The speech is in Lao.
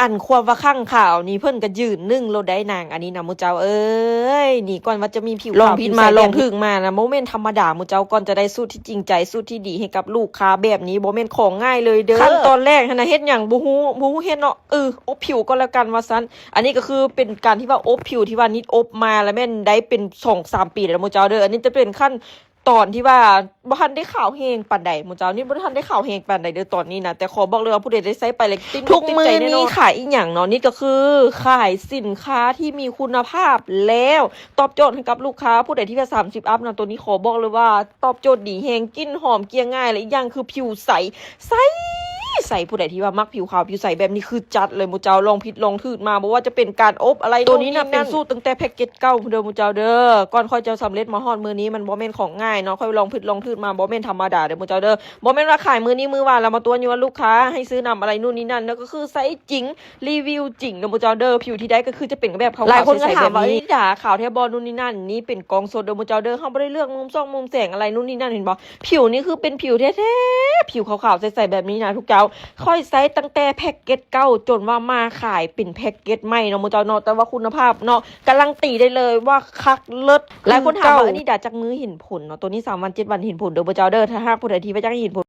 ອັນຄວາມວ່າຂ້າງຂາວນີ້ເພິ່ນກໍຢືນໜຶ່ງໂລດໄດ໋ນາງອັນນີ້ນະໝູ່ເຈົ້າເອີຍ. ນີ້ກ່ອນວ່າຈະມີຜິວຂາວ ລອງຜິດມາລອງຖືກມານະ ບໍ່ແມ່ນທຳມະດາໝູ່ເຈົ້າ. ກ່ອນຈະໄດ້ສູດທີ່ຈິງໃຈ ສູດທີ່ດີໃຫ້ກັບລູກຄ້າແບບນີ້ ບໍ່ແມ່ນຂອງງ່າຍເລີຍເດີ. ຂັ້ນຕອນແລກຫັ້ນນະ ເຮັດຫຍັງບໍ່ຮູ້ ບໍ່ຮູ້ເຮັດເນາະ ເອີ ອົບຜິວກໍແລ້ວກັນວ່າຊັ້ນ. ອັນນີ້ກໍຄືເປັນການທີ່ວ່າອົບຜິວທີ່ວ່ານິດອົບມາ ແລ້ວແມ່ນໄດ້ເປັນສອງສາມປີແລ້ວໝູ່ເຈົ້າເດີ. ອັນນີ້ຈະເປັນຂັ້ນ ຕອນທີ່ວ່າບໍ່ທັນໄດ້ຂາວແຮງປານໃດໝູ່ເຈົ້າ ນີ້ບໍ່ທັນໄດ້ຂາວແຮງປານໃດເດີຕອນນີ້ນະ. ແຕ່ຂໍບອກເລີຍວ່າຜູ້ໃດໄດ້ໃຊ້ໄປແລ້ວຕິດ ທຸກມື້ນີ້ຂາຍອີ່ຫຍັງເນາະ ນີ້ກໍຄືຂາຍສິນຄ້າທີ່ມີຄຸນນະພາບ ແລ້ວຕອບໂຈດໃຫ້ກັບລູກຄ້າຜູ້ໃດທີ່ວ່າສາມສິບອັບນະ. ໂຕນີ້ຂໍບອກເລີຍວ່າຕອບໂຈດດີແຮງ ກິ່ນຫອມເກ່ຍງ່າຍ ແລະ ອີກຢ່າງຄືຜິວໃສ ໃສ ໃສ ຜູ້ໃດທີ່ວ່າມັກຜິວຂາວຜິວໃສແບບນີ້ຄືຈັດເລີຍໝູ່ເຈົ້າ. ລອງຜິດລອງຖືກມາ ບໍ່ວ່າຈະເປັນການອົບອະໄລ ໂຕນີ້ນະ ເປັນສູດຕັ້ງແຕ່ແພັກເກັດເກົ່າພຸ້ນເດີໝູ່ເຈົ້າເດີ. ກ່ອນຂ້ອຍຈະສຳເລັດມາຮອດມື້ນີ້ ມັນບໍ່ແມ່ນຂອງງ່າຍເນາະ. ຂ້ອຍລອງຜິດລອງຖືກມາ ບໍ່ແມ່ນທຳມະດາເດີໝູ່ເຈົ້າເດີ. ບໍ່ແມ່ນວ່າຂາຍມື້ນີ້ມື້ວານແລ້ວມາຕົວະຍົວະລູກຄ້າໃຫ້ຊື້ນຳອະໄລນູ້ນນີ້ນັ້ນເນາະ ກໍຄືໃຊ້ຈິງ ຣີວິວຈິງເດີໝູ່ເຈົ້າເດີ. ຜິວທີ່ໄດ້ກໍຄືຈະເປັນແບບຂາວໆ ຫຼາຍຄົນກໍຖາມວ່າ ເອີຍ ດາຂາວແທ້ບໍ່ ນູ້ນນີ້ນັ້ນ. ນີ້ເປັນກ້ອງສົດເດີໝູ່ເຈົ້າເດີ ເຮົາບໍ່ໄດ້ເລືອກມຸມຊອກມຸມແສງອະໄລນູ້ນນີ້ນັ້ນ ເຫັນບໍ່? ຜິວນີ້ຄືເປັນຜິວແທ້ໆ ຜິວຂາວໆໃສໆແບບນີ້ນະທຸກເຈົ້າ. ຂ້ອຍໃຊ້ຕັ້ງແຕ່ແພັກເກັດເກົ່າຈົນວ່າມາຂາຍເປັນແພັກເກັດໃໝ່ເນາະໝູ່ເຈົ້າເນາະ ແຕ່ວ່າຄຸນນະພາບເນາະ ກາຣັນຕີໄດ້ເລີຍວ່າຄັກເລີດ. ຫຼາຍຄົນຖາມວ່າ ເອີຍ ອັນນີ້ດາຈັກມື້ເຫັນຜົນເນາະ. ໂຕນີ້ສາມວັນເຈັດວັນເຫັນຜົນເດີໝູ່ເຈົ້າເດີ. ຖ້າຫາກຜູ້ໃດທີ່ວ່າຢາກເຫັນຜົນ